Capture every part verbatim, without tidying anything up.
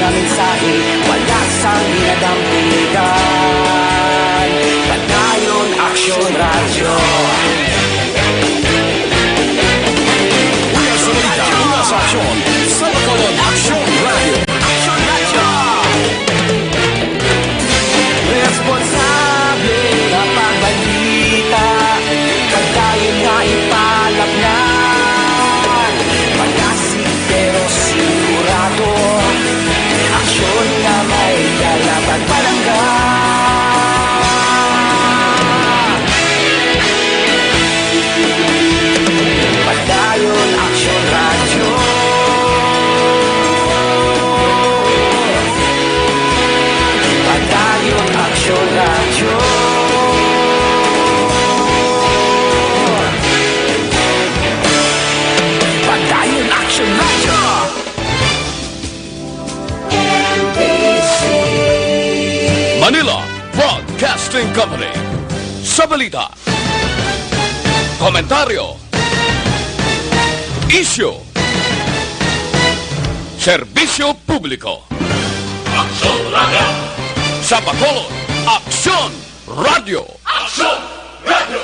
Mensahe, wala sang ginadampigan. Padayon Aksyon Radyo. Una sa balita, una sa aksyon, sa Bacolod Aksyon Radyo. Aksyon Radyo. Responsable nga pagbalita, padayon nga ipalapnan. Malasig pero sigurado, aksyon nga may kalaban. Palangga. Padayon Aksyon Radyo. Padayon Aksyon Radyo. Padayon Aksyon Radyo. Manila Broadcasting Company. Sa balita, komentaryo, isyu, serbisyo publiko. Aksyon Radyo. Sa Bacolod, Aksyon Radyo. Aksyon Radyo.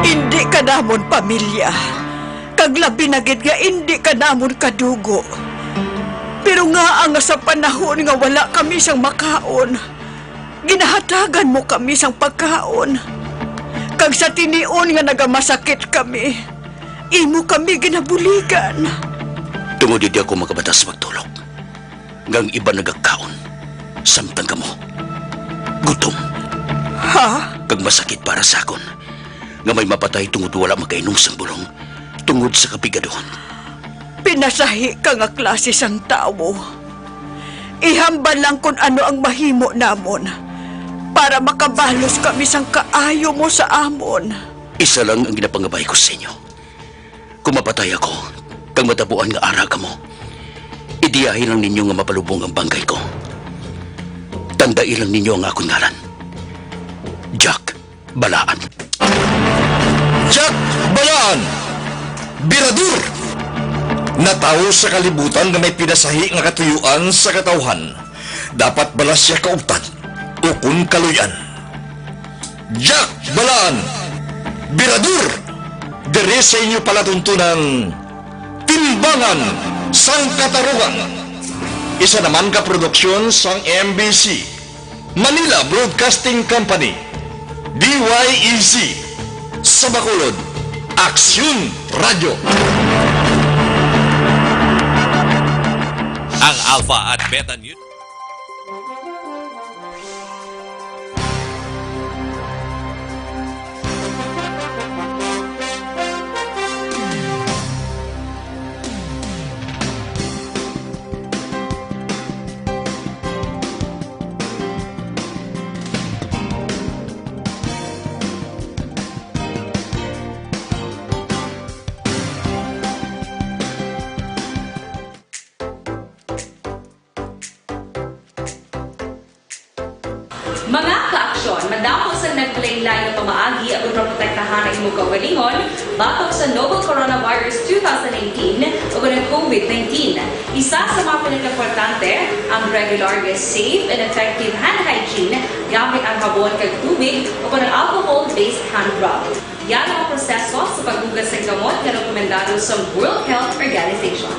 Indi ka namon pamilya, kag labi na gid nga indi ka namon kadugo. Pero ngaa nga sa panahon nga wala kami sang makaon, ginahatagan mo kami sang pagkaon, kag sa tinion nga nagamasakit kami, imo kami ginabuligan. Tungod hindi ako makabatas magtulog, nga ang iban nagakaon, samtang kamo gutom. Ha? Kag masakit para sa akon nga may mapatay tungod wala makainom sang bulong tungod sa kapigaduhon. Pinasahi ka nga klase sang tawo. Ihambal lang kon ano ang mahimo namon para makabalos kami sang kaayo mo sa amon. Isa lang ang ginapangabay ko sa inyo. Kung mapatay ako, kag matabuan nga ara kamo, idiyahi lang ninyo nga mapalubong ang bangkay ko. Tandai lang ninyo ang akon ngalan. Jack Balaan. Jack Balaan, birador, natawo sa kalibutan nga may pinasahi nga katuyuan sa katawhan. Dapat bala sia kaugtan ukon kaluy-an. Jack Balaan, birador, diri sa inyo palatuntunan, Timbangan sang Katarungan. Isa naman ka produksyon sang M B C, Manila Broadcasting Company, D Y E C, sa Bacolod, Aksyon Radyo. Ang Alpha at Beta News. Mga kaaksyon, madamo sang naglain-lain nga pamaagi aron maprotektahan ang imo kaugalingon batok sa novel coronavirus two thousand nineteen o ang COVID nineteen. Isa sa mga pinakaimportante, ang regular nga safe and effective hand hygiene gamit ang habon kag tubig o ang alcohol-based hand rub. Yara ang proseso sa paghugas sang kamot nga rekomendado sa World Health Organization.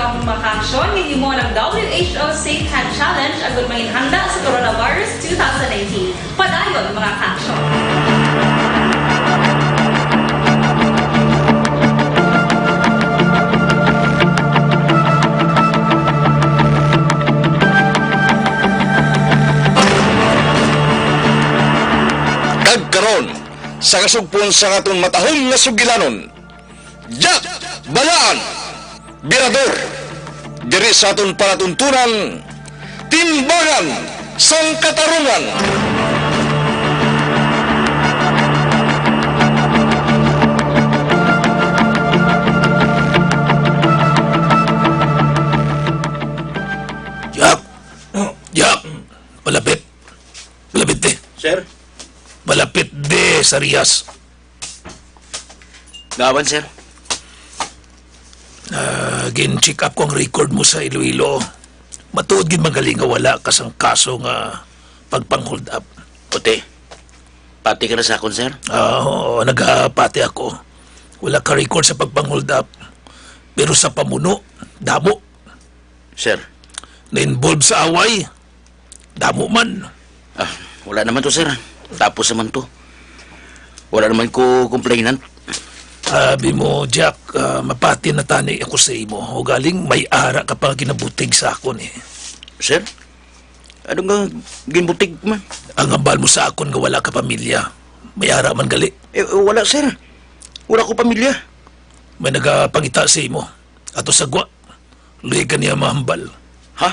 Ang mga kaaksyon nga himo ng W H O Safe Hand Challenge agud manginhanda sa coronavirus two thousand nineteen. Padayon, mga kaaksyon. Kag karon, sa kasugpon sa aton matahom nga sugilanon, Jack Balaan, Birador, diri sa aton palatuntunan, Timbangan sang Katarungan. Jack! Jack! Palapit! Palapit, di! Sir? Palapit, di, sa riyas! Gawan, sir. Ah, gin-check up ko ang record mo sa Iloilo. Matuod gid man gali nga wala ka sang kaso nga pagpang-hold up. Puti. Pati ka na sa akon, sir? Ah, oo, nagapati ako. Wala ka record sa pagpang-hold up. Pero sa pamuno, damo. Sir. Na-involve sa away, damo man. Ah, wala naman to, sir. Tapos naman to. Wala naman ko complainant. Abi mo, Jack, ah, mapati na tani ako sa imo. Ugaling may ara ka pa ginabutig sa akon, eh. Sir? Ano nga ginbutig man? Ang hambal mo sa akon nga wala ka pamilya. May ara man gali. Eh, wala, sir. Wala ko pamilya. May nagapangita sa imo. Ato sa gwa. Luy ka niya mahambal. Ha?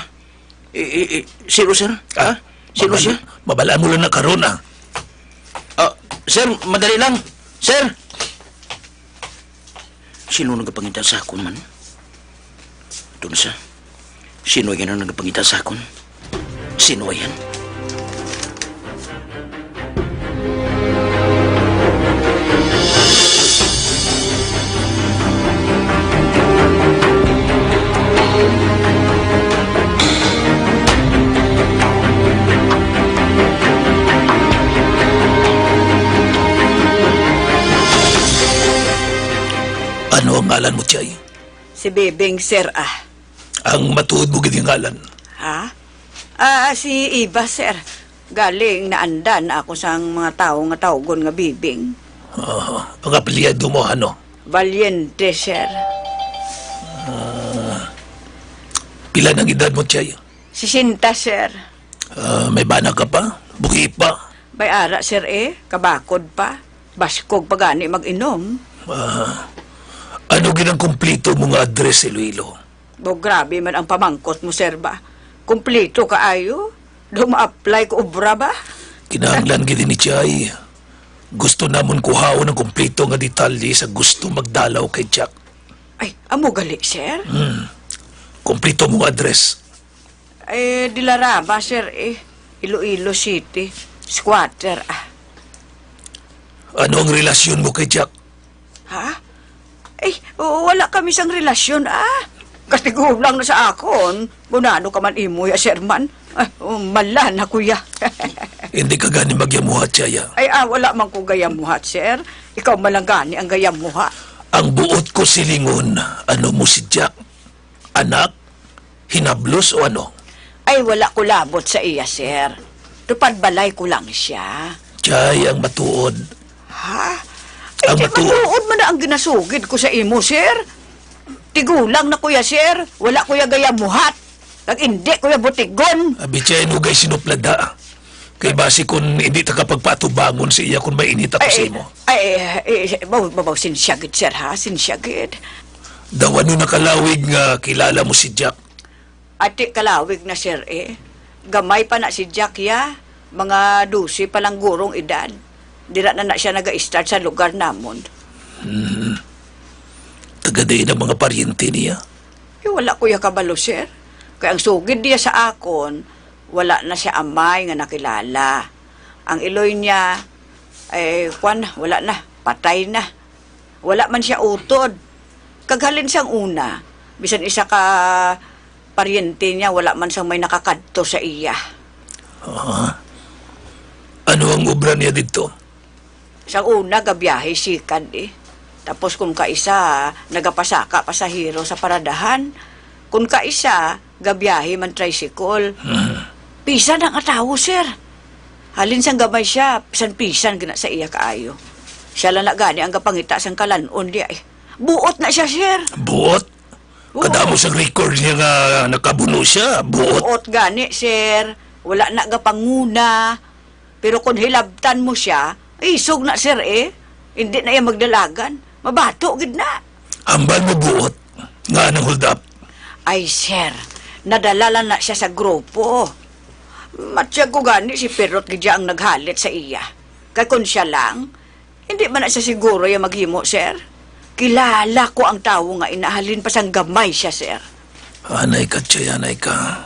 I, i, i, sino, sir? Ha? Ah, sino mabal-, siya? Mabalaan mo lang na karon, ah. Ah, sir, madali lang. Sir! Sino nagapangita sa akon man? Ito na siya. Sino yan ang nagapangita sa akon? Sino yan? Ano ang ngalan mo, Chay? Si Bibing, sir, ah. Ang matuod mo gid nga ngalan? Ha? Ah, si Eva, sir. Galing naandan ako sang mga tawo nga tawgon nga Bibing. Ah, ang apelyido mo, ano? Valiente, sir. Ah, pila nang edad mo, Chay? Sisenta, sir. Ah, may bana ka pa? Buhi pa? May ara, sir, eh. Kabakod pa. Baskog pa gani mag-inom. Ah, ano gid ang kompleto mo nga address sa Iloilo? Bo, grabe man ang pamangkot mo, sir, ba? Kompleto kaayo? Daw ma-apply ko obra ba? Kinahanglan gid ni Chay. Gusto namon kuhaon ang kompleto nga detalye sa gusto magdalaw kay Jack. Ay, amo gali, sir? Hmm. Kompleto mo nga address. Eh, Dilarama, sir, eh. Iloilo City. Squatter, ah. Ano ang relasyon mo kay Jack? Ha? Eh, wala kami sang relasyon, ah. Katigulang na sa akon. Ngunano ka man imo ya, sir man? Ah, oh, mala na, kuya. Hindi ka gani magyamuhat, Chay, ah. Ay, ah, wala man ko gayamuhat, sir. Ikaw man lang gani ang gayamuha. Ang buot ko silingon, ano mo si Jack? Anak? Hinablos o ano? Ay, wala ko labot sa iya, sir. Tupad balay ko lang siya. Chay, ang matuod. Ha? Ang Ay, di matuod. Matuod man na ang ginasugid ko sa imo, sir. Tigulang na ko ya, sir. Wala ko ya gayamuhat. Kag indi ko ya butigon. Abi, Chay, nugay sinuplada. Kay basi kun hindi ta ka pagpatubangon sa iya kun mainit ako sa imo. Ay, ay, ay, baw, baw, baw, sinsya gid, sir, ha? Sinsya gid. Daw ano na kalawig nga kilala mo si Jack? Ati kalawig na, sir, eh. Gamay pa na si Jack, ya. Mga dose pa lang gurong edad. Dira na na siya naga-start sa lugar namon. Hmm. Taga diin ang mga paryente niya? Eh, wala ko ya kabalo, sir. Kay ang sugid niya sa akon, wala na siya amay nga nakilala. Ang iloy niya, eh, kwan, wala na, patay na. Wala man siya utod. Kag halin sang una, bisan isa ka paryente niya, wala man sang may nakakadto sa iya. Ah. Ano ang obra niya didto? Sang una, gabiyahe, sikad, eh. Tapos kung kaisa, nagapasaka pasahero sa paradahan. Kun kaisa, gabiyahe man tricycle. Hmm. Pisan ang atawo, sir. Halin sang gamay siya, pisan-pisan gina sa iya kaayo. Siya lang na gani ang gapangita sang kalan-on di ay. Buot na siya, sir. Buot? Oo. Kadamo sang record niya nga nakabuno siya. Buot. Buot gani, sir. Wala na gapanguna. Pero kung hilabtan mo siya, isog na, sir, eh. Hindi na iya magdalagan. Mabato gid na. Hambal mo buot nga nang hold up. Ay, sir, nadala lang na siya sa grupo. Matyag ko gani si Pirot gid ang naghalit sa iya. Kay kun siya lang, hindi man na siya siguro ya maghimo, sir. Kilala ko ang tawo nga inahalin pa sang gamay siya, sir. Anay ka, Chay, anay ka.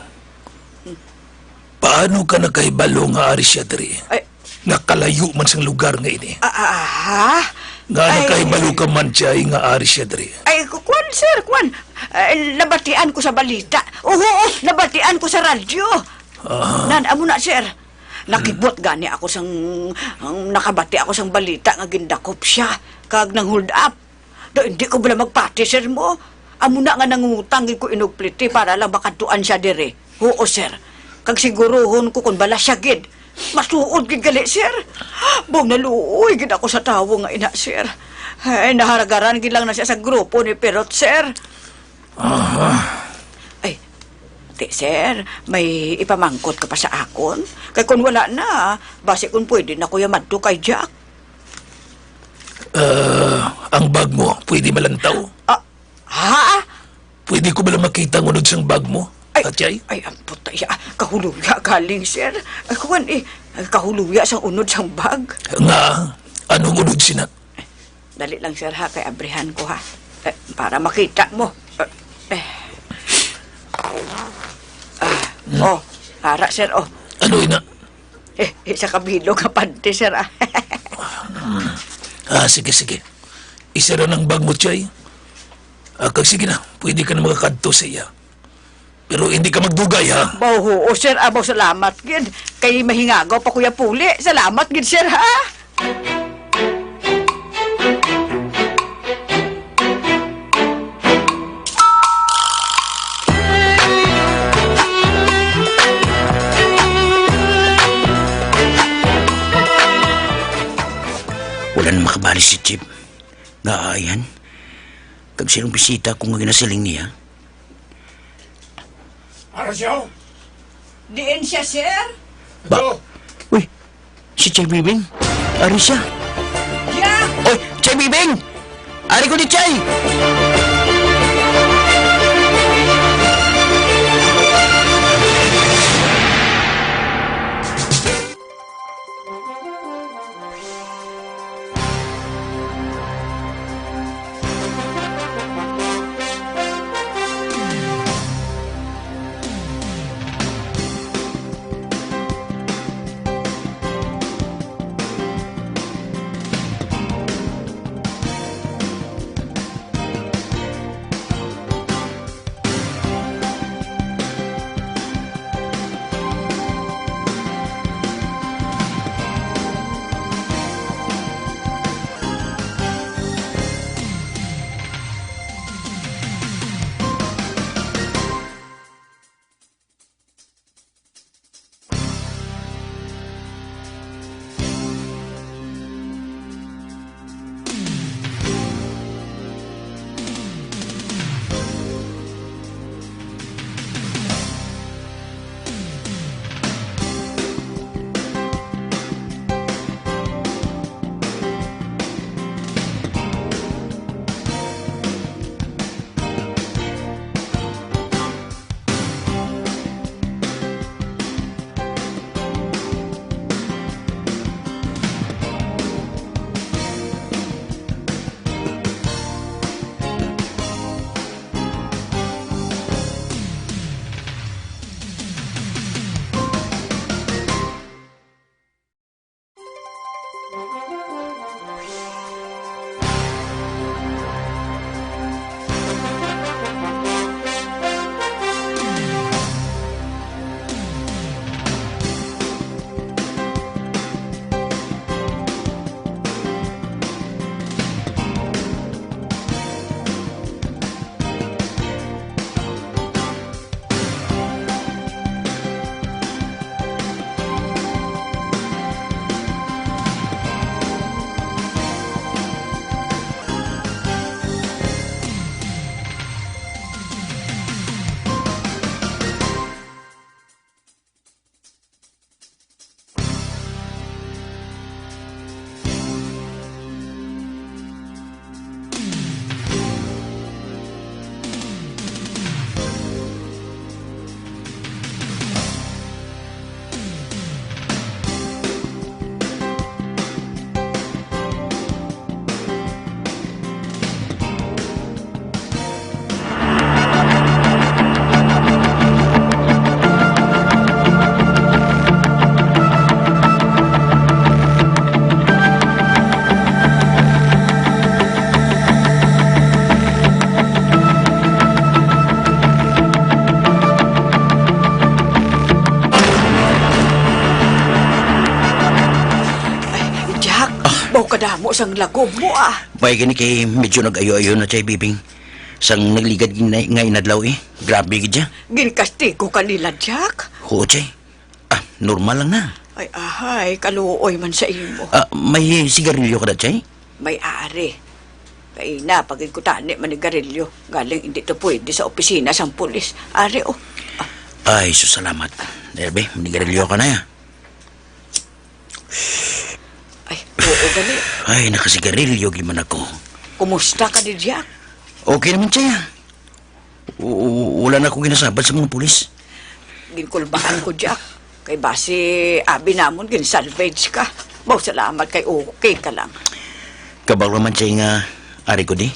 Paano ka nakahibalo nga ari siya diri? Ay. Nga kalayo man sang lugar nga ini? Ah, ah, ha? Nga Ay. nakahibalo ka man, Chay, nga ari siya diri? Ay, ku-, kuwan, sir, kuwan. Ay, nabatian ko sa balita. Oo, oo, nabatian ko sa radyo. Ah. Nan, amo na, sir. Nakibot gani ako sang, ang nakabati ako sang balita nga gindakop siya, kag nang hold up. Daw hindi ko bala magpati, sir mo. Amo na nga nangutang gid ko inugpliti para lang makadtuan siya diri. Oo, sir. Kag siguruhon ko kung bala siya gid. Masuod gid gali, sir. Bong naluoy gid ako sa tawo nga ina, sir. Ay, naharagaran gid lang na siya sa grupo ni Pirot, sir. Aha. Ay, ti, sir, may ipamangkot ka pa sa akon? Kay kung wala na, basi kung pwede na ko ya madto kay Jack. Ah, ang bag mo, pwede malantaw? Ah, ha? Pwede ko bala makita ang unod sang bag mo, Ay, Atchay? Ay, ang puta, iya, kahuluya galing, sir. Ay, kuwan, eh, kahuluya sang unod sang bag. Nga, anong unod sina? Dali lang, sir, ha, kay abrihan ko, ha. Eh, para makita mo. Eh, eh. Ah, Hmm. oh, ara, sir, oh. Ano ina? Eh, isa ka bilog nga panty, sir, ah. Hmm. Ah, sige, sige. Isara na ang bag mo, Chay. Ah, kag sige na, pwede ka na makakadto sa iya. Pero hindi ka magdugay, ha? Baw, oo, sir, abaw, salamat gid. Kay mahingagaw pa ko ya puli. Salamat gid, sir, ha? Wala na makabali si Chief. Nga ayan? Kag sinong bisita ko nga ginasiling niya? Ara siya, oh. Diin siya, sir? Ba-, Ito. Uy, si Chay Bibing. Ari siya. Siya! Oy, Chay Bibing! Ari ko ni Chay! Baw kadamo sang lagom mo, ah. May gani kay medyo nag-ayo-ayo na, Chay, Bibing. Sang nagligad gid na nga inadlaw, eh. Grabe gid siya. Ginkastigo ka nila, Jack? Oo, Chay. Ah, normal lang na. Ay, ahay, kaluoy man sa imo. Ah, may sigarilyo ka da, Chay? May ari. Kay na, pagigkutani manigarilyo. Galing, hindi to pwede sa opisina sang pulis. Ari, oh. Ah. Ay, sus, salamat. Derby, manigarilyo ka na, ya. Ay, oo, gali. Ay, nakasigarilyo gid man ako. Kumusta ka, di, Jack? Okay naman, Chay, ah. W-, w-, wala na ako ginasabad sa mga pulis. Ginkulbaan ko, Jack. Kay basi, abi namon, ginsalvage ka. Baw, salamat kay okay ka lang. Kabalo man, Chay, nga ari ko di.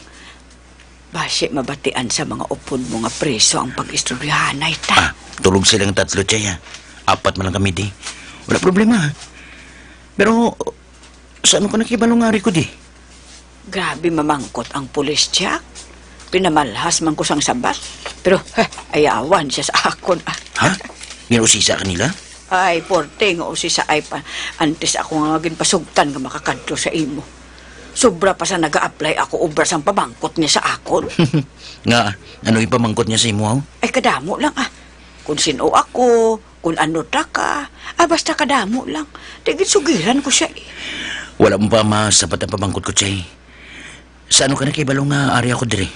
Basi mabatian sa mga upod mo nga preso ang pag-istoryahanay ta. Ah, tulog silang tatlo, Chay, ah. Apat man lang kami di. Wala problema, ah. Pero, sa ano ka nakibalo nga ari ko di? Grabe mamangkot ang pulis, Jack. Pinamalhas man ko sang sabat. Pero, heh, ayawan siya sa akon, ah. Ha? Ginusisa ka nila? Ay, porte nga usisa ay pa. Antes ako nga ginpasugtan nga makakadto sa imo. Sobra pa sa naga-apply ako obra sang pamangkot niya sa akon. Nga, ano ipamangkot niya sa imo, haw? Ay, kadamo lang, ah. Kung sino ako, kung ano ta ka. Ah, basta kadamo lang. Di gid sugiran ko siya, eh. Wala mo pa masabat ang pamangkot ko, Chay. Sa ano ka nakibalo nga ari ako diri?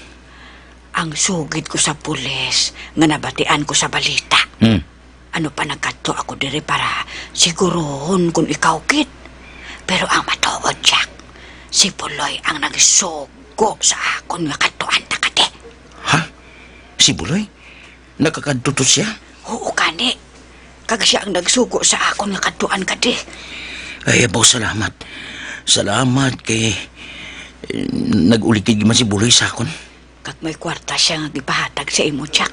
Ang sugid ko sa pulis nga nabatian ko sa balita. Hmm. Ano pa nagkadto ako diri para sigurohon kung ikaw gid. Pero ang matuod, Jack, si Puloy ang nagsugo sa akon nga kadtuan ta kadi. Ha? Si Buloy? Nakakadto to siya? Oo, kani. Kag siya ang nagsugo sa akon nga kadtuan kadi. Ay, abaw, salamat. Salamat kay, eh, nag-ulikid man si Buloy sa akon. Kag may kwarta siya nga gipahatag sa imo, Jack.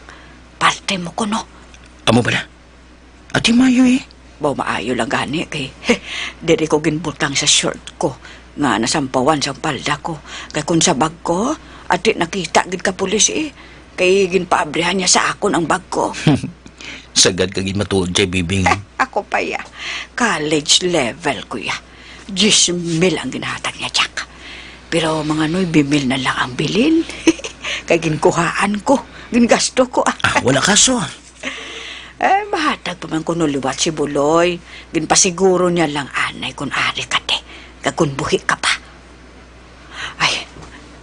Parte mo kuno. Amo bala? Ati, maayo, eh. Baw maayo lang gani kay diri ko ginbutang sa short ko nga nasampawan sang palda ko. Kay kung sa bag ko, ati, nakita gid ka pulis, eh. Kay ginpaabrihan niya sa akon ang bag ko. Sagad ka gid matuod, Chay, Bibing. Ako pa, ya. College level ko, ya. Diyes mil ang ginhatag niya, Jack. Pero mga nuebe mil na lang ang bilin. Kay ginkuhaan ko, gingasto ko, ah. Ah, wala kaso, ah. Eh, mahatag pa man kuno liwat si Buloy. Ginpasiguro niya lang anay kun ari ka, te, kag kun buhi ka pa. Ay,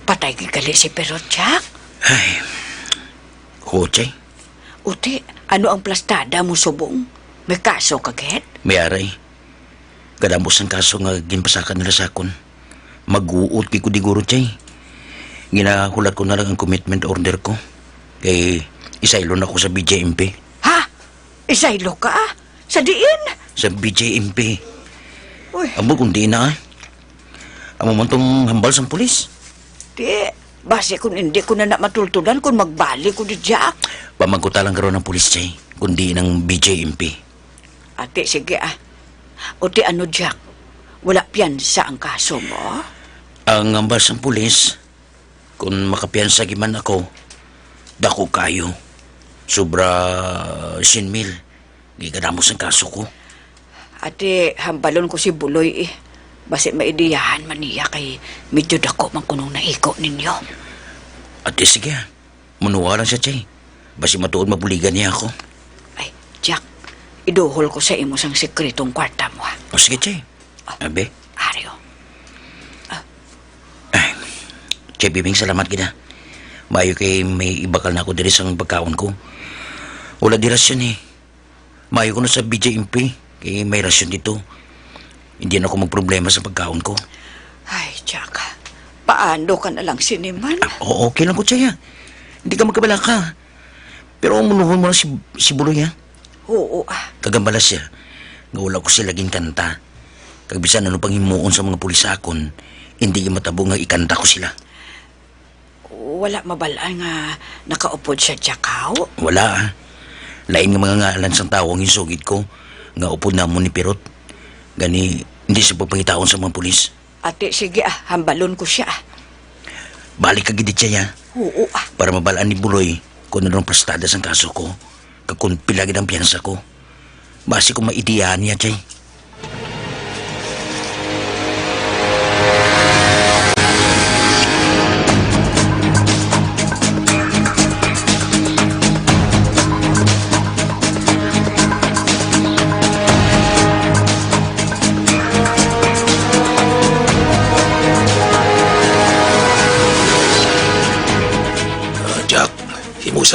patay gid gali si Pirot, Jack. Ay, huot, Chay. Uti, ano ang plastada mo subong? May kaso ka gid? May aray. Kadamo sang kaso nga ginpasaka nila sa akon. Maguot gid ko di guro, Chay. Ginahulat ko na lang ang commitment order ko. Kay isaylo na ko sa B J M P. Ha? Isaylo ka? Sa diin? Sa B J M P. Uy. Amo kung di na, ah. Amo man tong hambal sang pulis. Di, basi kung hindi ko na na matultulan kung magbalik ko di, Jack. Pamangkuta lang karon ang pulis, Chay, kung di nang B J M P. Ati, sige, ah. O ti ano, Jack? Wala piyansa ang kaso mo? Ang hambal sang pulis, kung makapiyansa gid man ako, dako kayo. Sobra syen mil. Gigadamos ang kaso ko. Ati, hambalon ko si Buloy, eh. Basi maidiyahan man niya kay medyo dako man kunong naigo ninyo. Ati, sige, ah. Manuwa lang siya, Chay. Basi matuod mabuligan niya ako. Ay, Jack, iduhol ko sa imo sang sekretong kwarta mo, ha? O, sige, Chay. Abi? Ari, oh. Ah. Ay, Chay Bibing, salamat gid, ha. Maayo kay may ibakal na ako diri sang pagkaon ko. Wala di rasyon, eh. Maayo kuno sa B J M P, kay may rasyon dito. Hindi na ako magproblema sa pagkaon ko. Ay, Jack, paano ka na lang sini man? Ah, o-, okay lang ko, Chay, ah. Hindi ka magkabalaka. Pero umunuhon mo lang si, si Buloy, ha? Oo, ah. Kag hambala siya nga wala ko sila ginkanta. Kag bisan ano pang himuon sa mga pulis sa akon, hindi matabo nga ikanta ko sila. Wala mabal-an nga nakaupod siya, Jack, haw? Wala, ah. Lain nga mga ngalan sang tawo ang ginsugid ko nga upod namon ni Pirot. Gani, hindi siya pagpangitaon sa mga pulis. Ati, sige, ah, hambalon ko siya, ah. Balik ka gid, Chay, ah. Oo, ah. Para mabal-an ni Buloy kung ano ang plastada sang kaso ko, kag kung pila gid ang piyansa ko. Basi kung maidiyahan niya, Chay.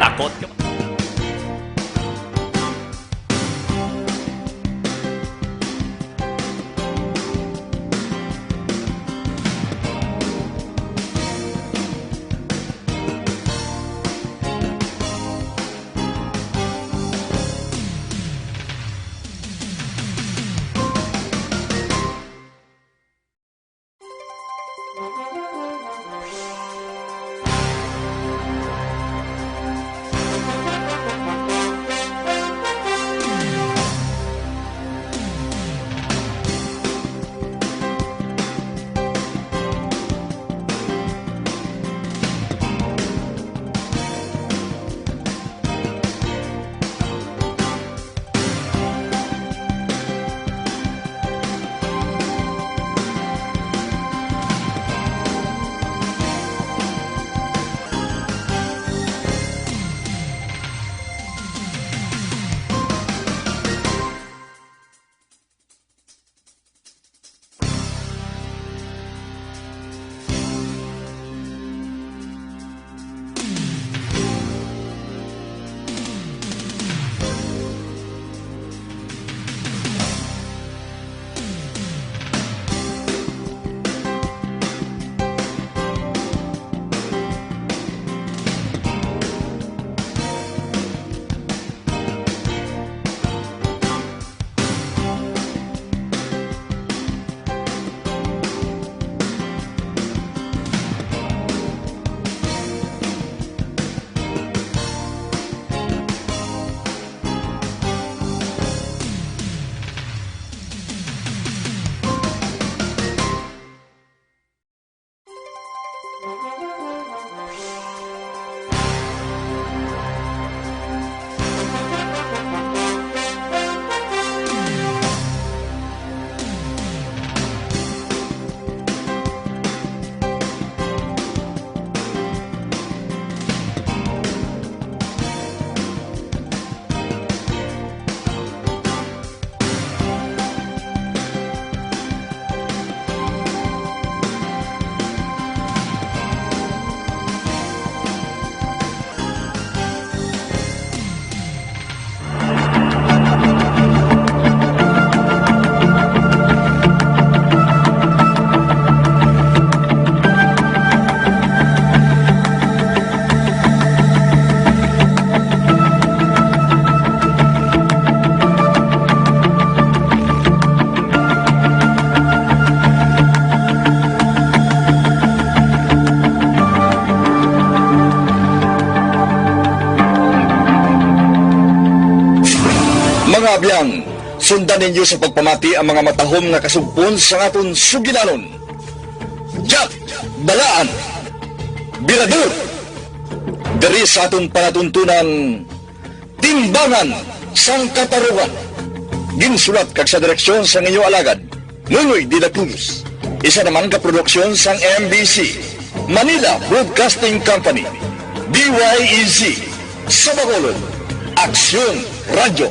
Takot ka ba? Abyan, sundan ninyo sa pagpamati ang mga matahom nga kasugpon sang aton sugilanon. Jack Balaan, Birador, diri sa aton palatuntunan, Timbangan sang Katarungan. Ginsulat kag sa direksyon sang inyo alagad, Nonoy de la Cruz. Isa naman ka produksyon sang M B C, Manila Broadcasting Company, D Y E Z, sa Bacolod, Aksyon Radyo.